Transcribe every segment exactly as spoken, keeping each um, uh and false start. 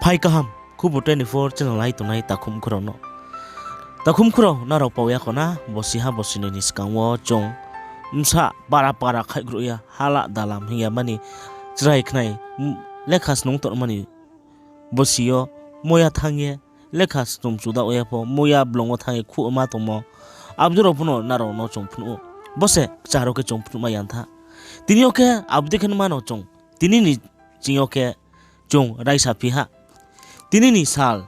Hai kaham, Khubor twenty-four channel nai tongnai takhum khurao no. Takhum khurao nrao pau ya kho na, bosi ha bosi noi ni skang wo chung bsa para para khaihgruh ya, hala dalam hing ya mani chrai khnai, lekha snung tongmani bosi yo moya thanng ye, lekha snung chuda ya pho, moya blong wo thanng ye khuh ma tongmo. Abo dei rao pho no nrao no chung phnuh ou. Bo se kchar wo khe chung phnuhmai ya tha. Tini yo khe abo dei khe no ma no chung, tini ni ching yo khe chung raisa phi ha. Tini ni sal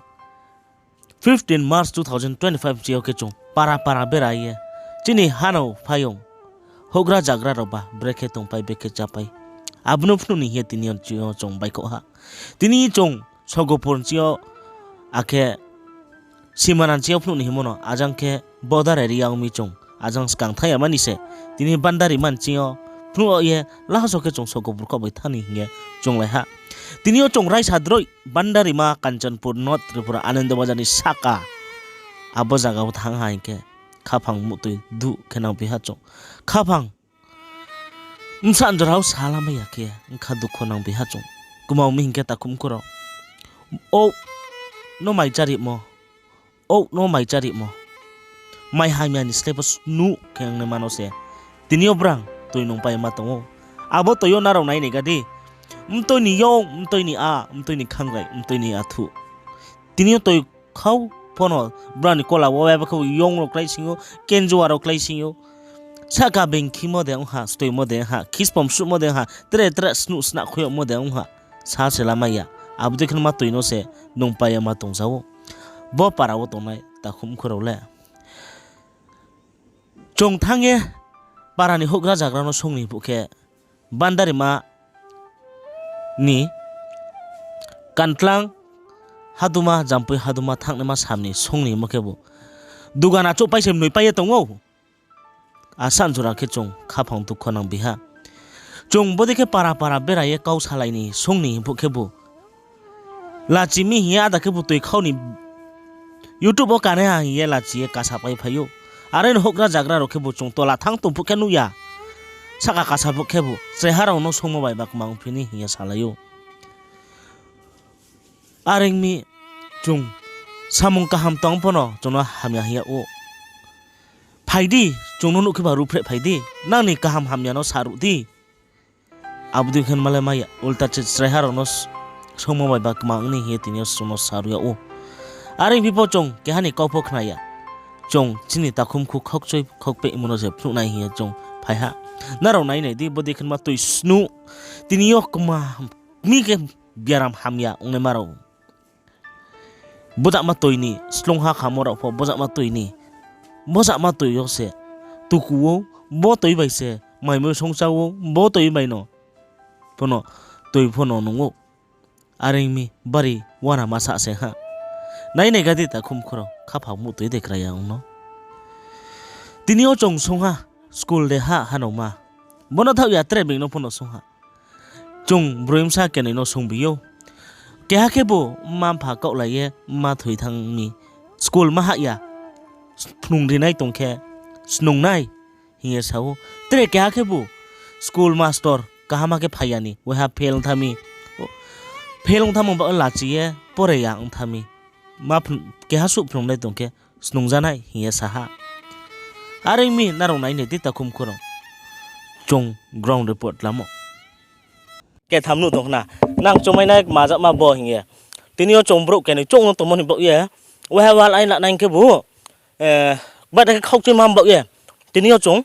fifteen March two thousand twenty-five ching yo khe chung para para bera ye, chini hanao phaiyong, houhgra zagra raoba brekhe tongpai, brekhe chápai, abo no phnuh ni hing ye tini yo ching yo chung baihkhouh ha. Tini chung Sogopur ching yo, akhe Simaran ching yo phnuh ni hingmo no, ajang khe border area ong mi chung, ajang skang thanng ya mani se, tini Bandarima ni ching yo phnuh ye, lahaso khe chung Sogopur khaoh bai thanng ni hing ye chunglai ha. Tini yo chung raisa droi Bandarima, Kanchanpur, North Tripura, Anandabazar ni sahka, abo zaga wo thanng ha hing khe, khaphang muhtoi duh khe nangphi ha chung. Khaphang bsa jora wo salamai ya khe, bkha dukho nangphi ha chung. Kma ong mi hing khe takhum khurao, ou no mai chárimo, ou no mai chárimo, mai hamya ni slái pho snuh khe ongnaima no se tini yo brang toi nungpai ma tong ou. Abo toi yo nrao nai nai ga di, mtoi ni yong, mtoi ni a, mtoi ni khangrai, mtoi ni athuh. Tini yo toi khau pho no brao ni kola wo abo khe yong rao klái sing ou, kenjua rao klái sing ou. Sahka being khimo de ong ha, stoimo de ong ha, khispom suhmo de ong ha, tre tre snuh snah khui yagmo de ong ha, sa se lamai ya. Abo dei khe no ma toi no se nungpai ye ma tongja ou. Bo para wo tongnai takhum khurao le, chung thanng ye para ni houhgra zagra no song ni phuh khe, Bandarima ni Kantlang haduma, Jampui haduma thanngnaima sam ni song ni mo khebu dugan achouhpai se mnoipai ye tong ou. Asa jora khe chung khaphang dukho nangphi ha. Chung bodei khe para para bera ye kau salai ni song ni hing phuh khebu lachi mi hing ye, ada khebu toi khau ni YouTube wo kanaiha hing ye lachi ye kasapai phai ou. Are ni houhgra zagra rao khebu chung tola thanng tong phuh khe nuh ya. Sahka kasa phuh khebu chraiha rao no songmo bai ba kma ongphi ni hing ye salai ou. Are ong mi chung samung kaham tong pho no chung no hamya hing yag ou. Phai di, chung no nuh khe ba ruhphreh phai di, nang ni kaham hamya no saruh di. Abo dei khe ma le mai ya, ulta se chraiha rao no songmo bai ba kma ong ni hing ye tini yo chung no saruh yag ou. Are ong phi pho chung keha ni kau pho khna ya. Chung chini takhum khu khaukchoi khaukpeimo no se phnuh nai hing ye chung phai ha. Nrao nai nai di, bodei khe ma toi snuh. Tini yo kma mi khe biaram hamya ongnaima rao, bojama toi ni slung ha khamo rao pho bojama toi ni, bojama toi yo se tuku ou, bo toi bai se maimoi songcha ou, bo toi bai no pho no toi pho no nung ou. Are ong mi bari uana ma sa se ha. Nai nai ga di takhum khurao, khaphang muhtoi de kra ya ong no. Tini yo chung song ha, school de ha hanao ma. Bo no thaoh ya tre being no pho no song ha. Chung broi bsa kenoi no songbi ou. Keha khebu mma-mpha kaohlai ye mma thoi thanng mi, school ma hah ya, phnung rinai tong khe snung nai hing ye sa ou. Tre keha khebu school master kaham khe phai ya ni, waiha fail ong tha mi, fail ong thamo ba lachi ye pore ya ong tha mi, keha suh phnung nai tong khe snungja nai hing ye sa ha. Are ong mi nrao nai nai di takhum khurao, chung ground report lamo. Ketham nuh tong khna, nang chomai nai kma jama bo hing ye. Tini yo chung brouh kenoi chouh no tongmo ni baoh ye, waiha wal ai la nai khebu, bada khe khaukchoi ma baoh ye. Tini yo chung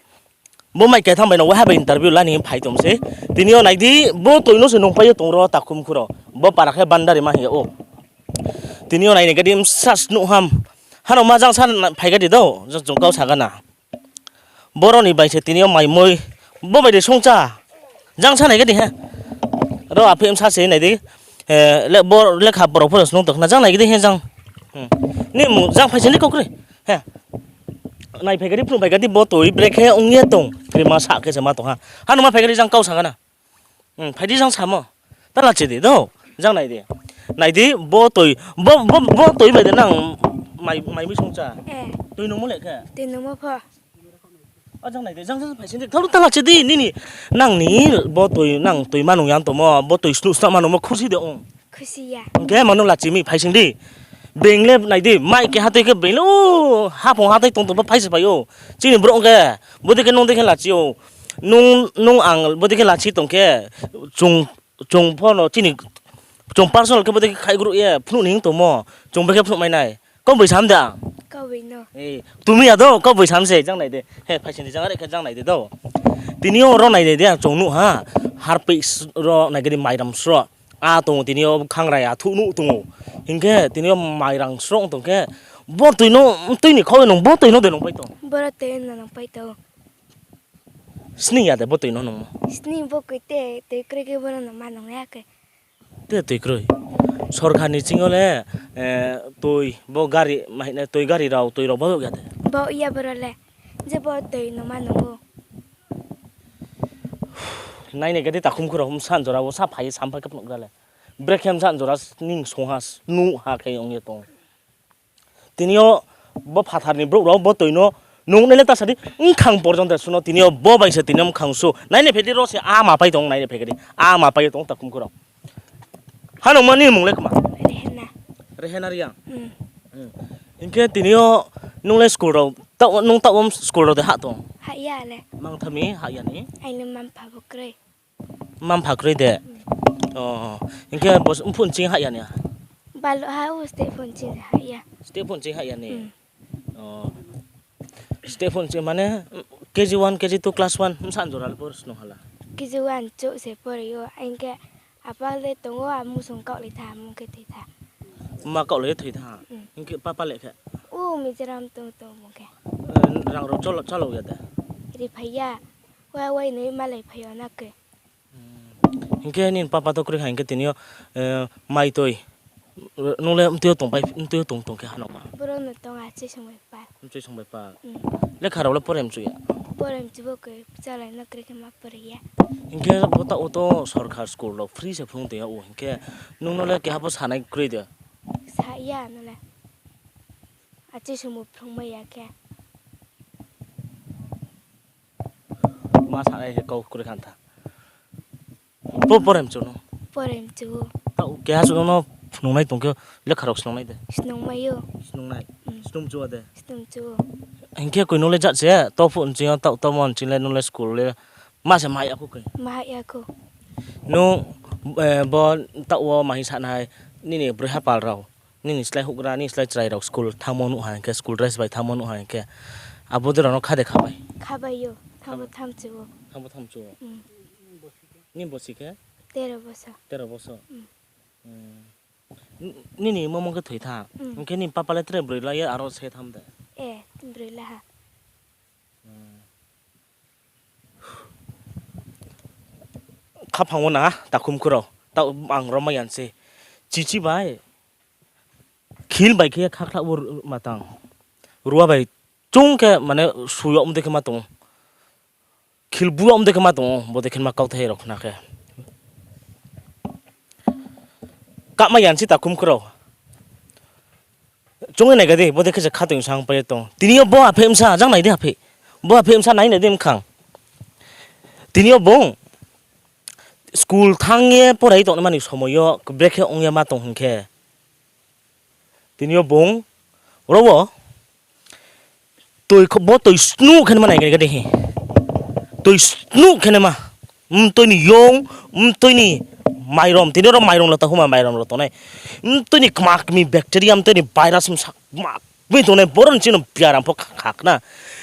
bo mai ketham bai no waiha bai interview la ni phai tong se. Tini yo nai di, bo toi no se nungpai ye tong ro takhum khurao. Bo para khe Bandarima hing yag ou. Tini yo nai ni ga di, bsa snuh ham. Hanao ma jang sa phai ga di do, jang chung kau sa gana. Boro ni bai se tini yo maimoi, bo bai de songcha. Jang sa nai ga di he. Ro aphi bsa se nai di. Bo lekha pora pho no snung tong khna, jang nai ga di he jang. Ni mung jang phai se ni kau kroi. Nai phai ga di, phnuh phai ga di, bo toi brekhe ong ye tong kroi ma sa khe se ma tong ha. Hanao ma phai ga di, jang kau sa gana. Phai di, jang samo. Ta lachi di do, jang nai di. Nai di, bo toi, bo toi bai de nang maimoi songcha. Toi nungmo le khe. O jang nai di, jang jang phai se di, ta lachi di, nini, nang ni, bo toi, nang toi ma nung ya tongmo, bo toi snuh snuh ma nungmo khusi de ong. Khusi ya. Hing khe mano lachi mi phaising di. Being le nai di, mai keha tui khe being le, o, haphung hathái tong tong pho phai se phai ou. Chini brouh khe, bodei khe nung dei khe lachi ou. Nung, nung ang bodei khe lachi tong khe, chung, chung pho no chini, chung personal khe bodei khe khaihgruh ye phnuh ni hing tongmo, chung bai khe phnuh mai nai. Kau bai sam da? Kau bai no. Tumi ya do, kau bai sam se, jang nai de. He, phaising di jang are khe jang nai de do. Tini yo ro nai de, de, chung nuh ha. Harpih s-, ro nai khe di mairam sro. A tong ou tini yo khangrai athuh nuh tong ou. Hing khe tini yo mairang sro tong khe, bo tui no, tui ni khau nung bo tui no de nung pai tong? Boro tui no nung pai tong. Sning ya de bo tui no nungmo? Sning bo koi te, tui kroi khe boro no ma nung ya khe. Te tui kroi. Sorkar ni ching yo le, tui, bo gari, ma hing nai, tui gari rao, tui rao baoh ya de? Baoh ya boro le. Je bo tui no ma nung ou. Nai nai khe di takhum khurao, bsa jora wo sa phai ye sam phai khe phnuh gra le. Brekhe bsa jora sning sung ha, nuh ha khe ong ye tong. Tini yo bo phathar ni brouh rao bo tui no nung nai le ta sa di, bkhang porjonto suno tini yo bo bai se tini yo bkhang su. Nai nai phe di ro se a ma pai tong, nai nai phe khe di. A ma pai ye tong takhum khurao. Hanungma ni mung le kma? Rehena. Rehena Reang? Hing khe tini yo nung le school rao, taoh, nung taoh wo school rao de hah tong? Hah ya le. Mang tha mi hah ya ni? Aini mma-mpha bo kroi. Mma-mpha kroi de? Hing khe bo mphuh nching hah ya ni? Baluh ha o, step phuh nching hah ya. Step phuh nching hah ya ni? Step phuh nching mane, K G one, K G two, class one, bsa jora le por snung hala? K G one chouh se pore ou, hing khe apa le tong ou, amung song kaohlai tha, amung khe thoi tha. Mma kaohlai ye thoi tha? Hing khe papa le khe? O Mizoram tong tong mung khe. Rang rao chálao ya de? Ri phai ya. Wa wai noi malai phai yo na khe. Hing khe nini papa to kroi ha hing khe tini yo, mai toi, nung le mtui yo tong pai, mtui yo tong tong khe hanungma? Boro no tong, achoi song bai pa. Achoi song bai pa. Lekha rao le pore mchu ya? Pore mchu bo khe, chálai no kroi khe ma pore ya. Hing khe bo taoh wo to sorkar school rao free se phrung tong ya ou, hing khe nung no le keha pho sanai kroi de? Sa ya no le. Achoi song bo phrungmai ya khe. Ma sanai se kau kroi kha tha. Bo pore mchu no? Pore mchu ou. Taoh keha suh no phunungnai tong khe lekha rao snungnai de? Snungmai ou. Snungnai? Snung mchu de? Snung mchu ou. Hing khe koi nung le jat se, to phuh nching yo, taoh, taoh mo nching le nung le school le ma se ma ya khou khe? Ma ya khou. Nung, bo taoh wo ma hing sanai, nini broi hapal rao, nini slái houhgra, nini slái chrai rao school thanngmo nuh ha hing khe, school dress bai thanngmo nuh ha hing khe, abo dei rao no kha de kha bai? Kha bai ou, thanngmo thanng mchu ou. Nini bosi khe? Tero boso. Nini mama khe thoi tha? Hing khe nini papa le tre broi la ye aro se tham de? Broi la ha. Khaphang wo na, takhum khurao, taoh ang ro mai ya se. Chichi bai, khil bai khe khakhlah wo ma tang. Rua bai chung khe mane su yag mdei khe ma tong ou. Khil bu yag mdei khe ma tong ou, bodei khe ma kauthai rao khna khe. Kahmai ya se takhum khurao. Chung ye nai ga di, bodei khe se khatoi bsa pai ye tong. Tini yo bo apheh bsa, jang nai di apheh. Bo apheh bsa nai nai di mkhang. Tini yo bung school thanng ye porai tongnaima ni somoi yo brekhe ong ye ma tong hing khe. Tini yo bung ro wo toi kho-, bo toi snuh khe naima nai ga di hi. Toi snuh khe naima. Mtui ni yong, mtui ni mairom, tini ro mairom lo ta huma mairom lo tongnai. Mtui ni kma kmi bacteria, mtui ni virus msa kma kmi tongnai, boro ni chini biaram pho kha-, khakna.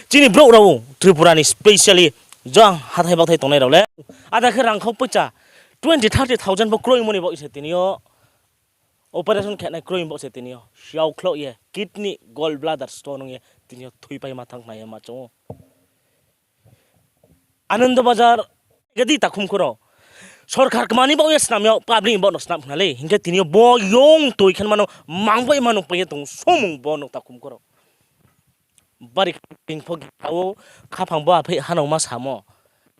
Chini brouh rao Tripura ni specially jang hathái baohthai tongnai rao le. Ada khe rangkhau poicha twenty, thirty thousand pho kroimo ni baoh se tini yo operation khenai kroimo baoh se tini yo. Siaokhloh ye, kidney, gall bladder stone ong ye, tini yo thoipai ma thanng nai ye ma chung ou. Anando Bazar, ga di takhum khurao. Sorkar kma ni baoh ye snam ya, public ni baoh no snam khna le. Hing khe tini yo bo yong toi khe mano, mang bai mano pai ye tong, somung bo no takhum khurao. Bari kha being pho gita ou, khaphang bo apheh hanungma samo.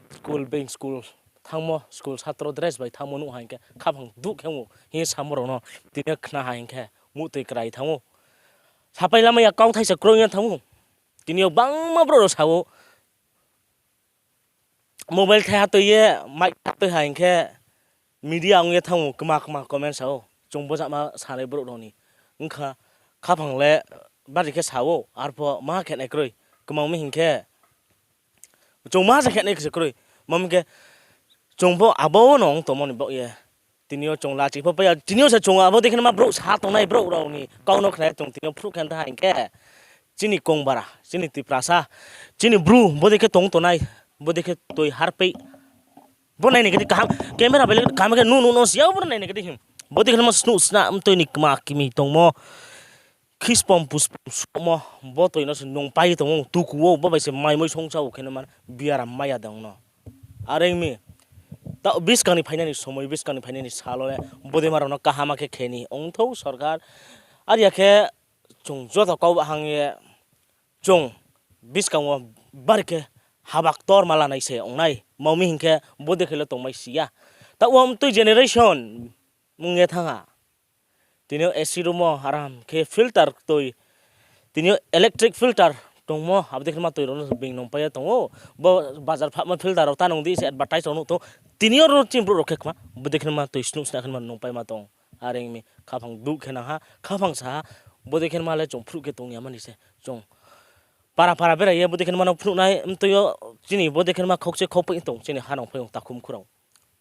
School being school thanngmo, school satro dress bai thanngmo nuh ha hing khe, khaphang duh khe ou, hing ye samo rao no, tini yo khna ha hing khe, muhtoi krai thanng ou. Sapai lamai ya kauthai se kroi ye thanng ou. Tini yo gbangma brouh rao sa ou. Mobile thaiha toi ye, mic thaiha toi ha hing khe, media ong ye thanng ou, kma kma comment sa ou. chung bo jama sanai brouh rao ni. Wngkha, khaphang le bari khe sa ou, arpho ma khe nai kroi. Kmang mi hing khe, chung ma se khe nai khe se kroi. Mami khe, chung bo abo no ong tongmo ni baoh ye. Tini yo chung lachi pho pai ya, tini yo se chung abo dei khe ma brouh sa tongnai brouh rao ni kau no khnai chung tini yo phruh khe tha hing khe. Chini Kongbara, chini Tiprasa, chini Bru, bo dei khe tong tongnai, bo dei khe toi harpei. Bo nai ni khe di kaham, camera bai le kaham khe nu nu no siya, bo nai ni khe di him. Bo dei khe ma snuh sna mtoi ni kma kimi tongmo. Khispom puspom sumo, bo toi no se nung pai tong ou, tuku ou, bo bai se mai moi songsa ou khe no man biaram maya dong no. Are ong mi, ta buskang ni phainai ni somoi, buskang ni phainai ni sal wo le, bodei ma rao no kaham khe khe ni ong thou sorkar. Are ya khe chung joto kau bahang ye, chung buskang wo bari khe haba ktor ma lanai se ong nai, mami hing khe bodei khe le tongmai si ya. Ta wo mtoi generation mung ye thanng ha. Tini yo A C room wo aram khe filter toi. Tini yo electric filter tongmo, abo dei khe ma toi rao no being nung pai ye tong ou. Bo bazar phahmo filter rao ta nung di se advertise rao nuh tong. Tini yo ro chini brouh rao khe kma, bo dei khe ma toi snuh sna khe ma nung pai ma tong. Are ong mi khaphang duh khe nang ha, khaphang sa ha, bo dei khe ma le chung phruh khe tong ya mani se. Chung para para berai ye bo dei khe ma no phnuh nai, mtoi yo chini bo dei khe ma khaukche khaupai tong, chini ha nung phai ong takhum khurao.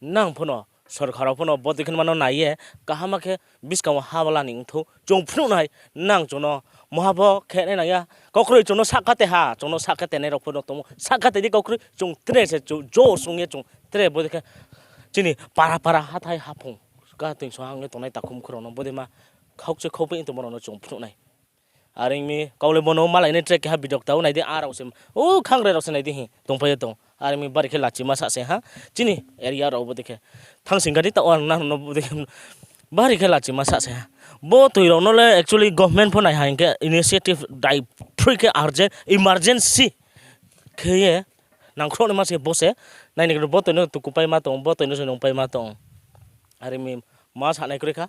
Nang pho no, sorkar rao pho no bo dei khe ma no nai ye, kaham khe buskang wo ha bala ni ong thou, chung phnuh nai, nang chung no, moha pho khe nai nang ya, kaukroi chung no sahka te ha, chung no sahka te nai rao pho no tong ou, sahka te di kaukroi, chung tre se chung jo sung ye chung tre bo dei khe, chini para para hathái haphung, ka toing so hang ye tongnai takhum khurao no bo dei ma, khaukche khaupai tongmo rao no chung phnuh nai. Are ong mi kau le bo no malai nai track keha video kta ou nai di, a rao se, o khangrai rao se nai di hi tongpai ye tong. Are ong mi bari khe lachima sa se ha, chini area rao bo dei khe. Thanngsing kha di taoh ang nang no bo dei khe bari khe lachima sa se ha. Bo toi rao no le actually government pho nai ha hing khe initiative dai phroi khe urgent, emergency khe ye nangkhrouh naima se bo se. Nai ni khe bo toi no tukupai ma tong, bo toi no se nungpai ma tong. Are ong mi ma sanai kroi kha,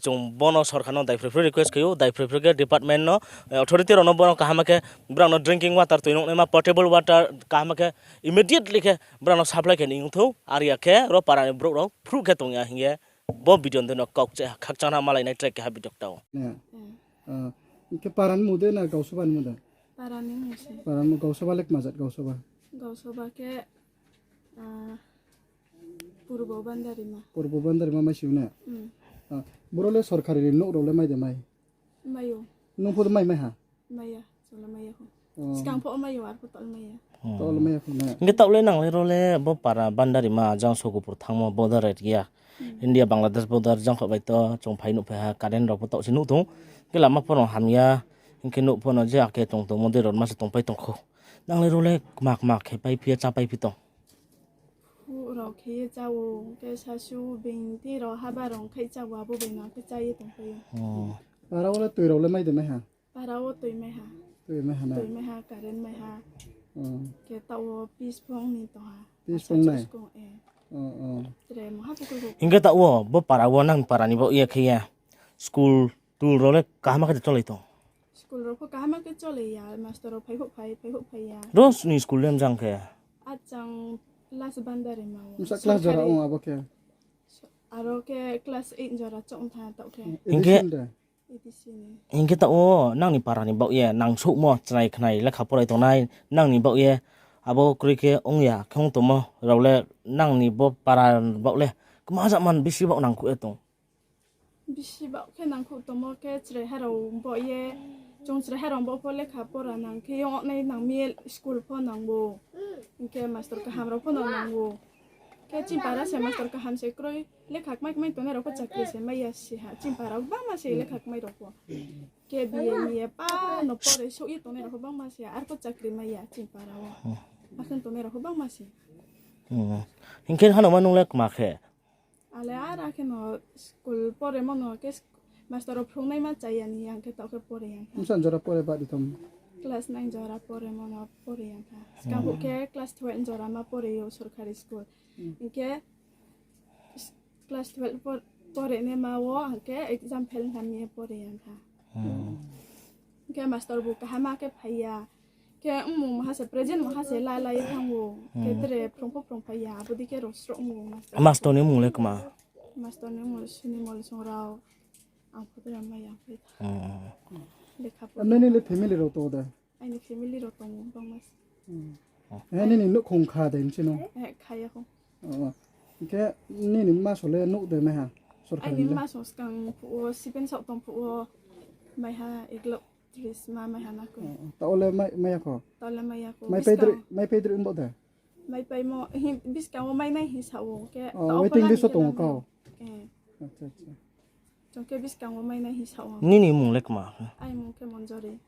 chung bo no sorkar no daiphroi phroi request khe ou, daiphroi phroi khe department no, authority rao no bo no kaham khe, brao no drinking water toi nuh naima, potable water kaham khe, immediately khe brao no supply khe ni ong thou, are ya khe ro para ni brouh rao phruh khe tong ya hing ye, bo video no kau kche khakchang ha malai nai track keha video kta ou. Hing khe para ni mung de na gausoba ni mung de? Para ni mung se. Para ni mung gausoba le kma jat gausoba? Gausoba khe, Purbo Bandarima. Purbo Bandarima mai si ne? Boro le sorkari ni nouh rao le mai de mai? Mai ou. Nung pho mai mai ha? Mai ya, chung le mai ya kho. Skang pho mai ou, arpho taoh le mai ya. Taoh le mai ya kho ne? Hing khe taoh le nang le ro le bo para Bandarima jang Sogopur thanngmo border area, India Bangladesh border jang kho bai to chung phai nuhphai ha, current rao pho taoh se nuh tong. Hing khe lama pho no hamya, hing khe nouh pho no je ake tong tongmo dei rao ma se tongpai tong kho. Nang le ro le kma kma khe paiphi ye chá paiphi tong? Phuh rao khe ye chá ou, khe sasu being ti rao haba rao khai chá ou, abo bai no khe chá ye tongpai ou. Para wo le toi rao le mai de mai ha? Para wo toi mai ha. Toi mai ha, current mai ha. Khe taoh wo pitch phong ni tong ha. Pitch phong nai? Tre moha pho khe. Hing khe taoh wo bo para wo nang para ni baoh ye khe ye school tool rao le kaham khe de cholai tong? School rao pho kaham khe cholai ya, master rao phai houh phai, phai houh phai ya. Ro ni school le mjang khe? Achang last Bandarima wo. Bsa class jora ong abo khe? Aro khe class eight jora chong tha taoh khe. Hing khe taoh wo nang ni para ni baoh ye nang souhmo chnai khnai lekha porai tongnai, nang ni baoh ye abo kroi khe ong ya khe ong tongmo rao le nang ni bo para baoh le kma jat man bisi baoh nangkhouh ye tong? Bisi baoh khe nangkhouh tongmo khe chraiha rao baoh ye, chung chraiha rao baoh pho lekha pora nang khe yong nai nang mi ye school pho nang ou. Hing khe master kaham rao pho no nang ou. Khe chini para se master kaham se kroi, lekha kmai kmai tongnai rao pho chakri se mai ya si ha. Chini para wo gbangma se lekha kmai rao pho. Khe B A, M A pa no pore souh ye tongnai rao pho gbangma se, arpho chakri mai ya chini para wo. Akhe tongnai rao pho gbangma se. Hing khe hano ma nung le kma khe? Ale ara khe no school poremo no khe master rao phrungnaima chaya ni yang khe taoh khe pore yang kha. Bsa jora pore badi tong? Class nine jora poremo no pore yang kha. Skang phuh khe class twelve jora ma pore ou sorkari school. Hing khe class twelve pore naima wo ang khe exam fail hing kha mi ye pore yang kha. Hing khe master bu kaham khe phai ya. Khe mmung maha se present maha se la la ye thanng ou. Khe tre phrung pho phrung phai ya, abo dei khe rosroh ong ou master. Master ni mmung le kma? Master ni mol sini mol song rao. Ang photo ya mai ya phai. Lekha pho. Nini le family rao tong de? Aini family rao tong bangma se. Eh, nini nouhkhong kha de nsi no? Eh, kha ya kho. Hingkhe nini mma song le nouh de maiha? Sorkari aini mma song skang phuh wo seven sao tong phuh wo maiha ek lakh tris ma maiha na kho. Taoh le mai ya kho? Taoh le mai ya kho. Mai paidri, mai paidri bo de? Mai paimo, buskang wo mai nai hing sa ou khe. Waiting list wo tong ou kau? Chung khe buskang wo mai nai hing sa ou. Nini mmung le kma? Aini mmung khe Monjori.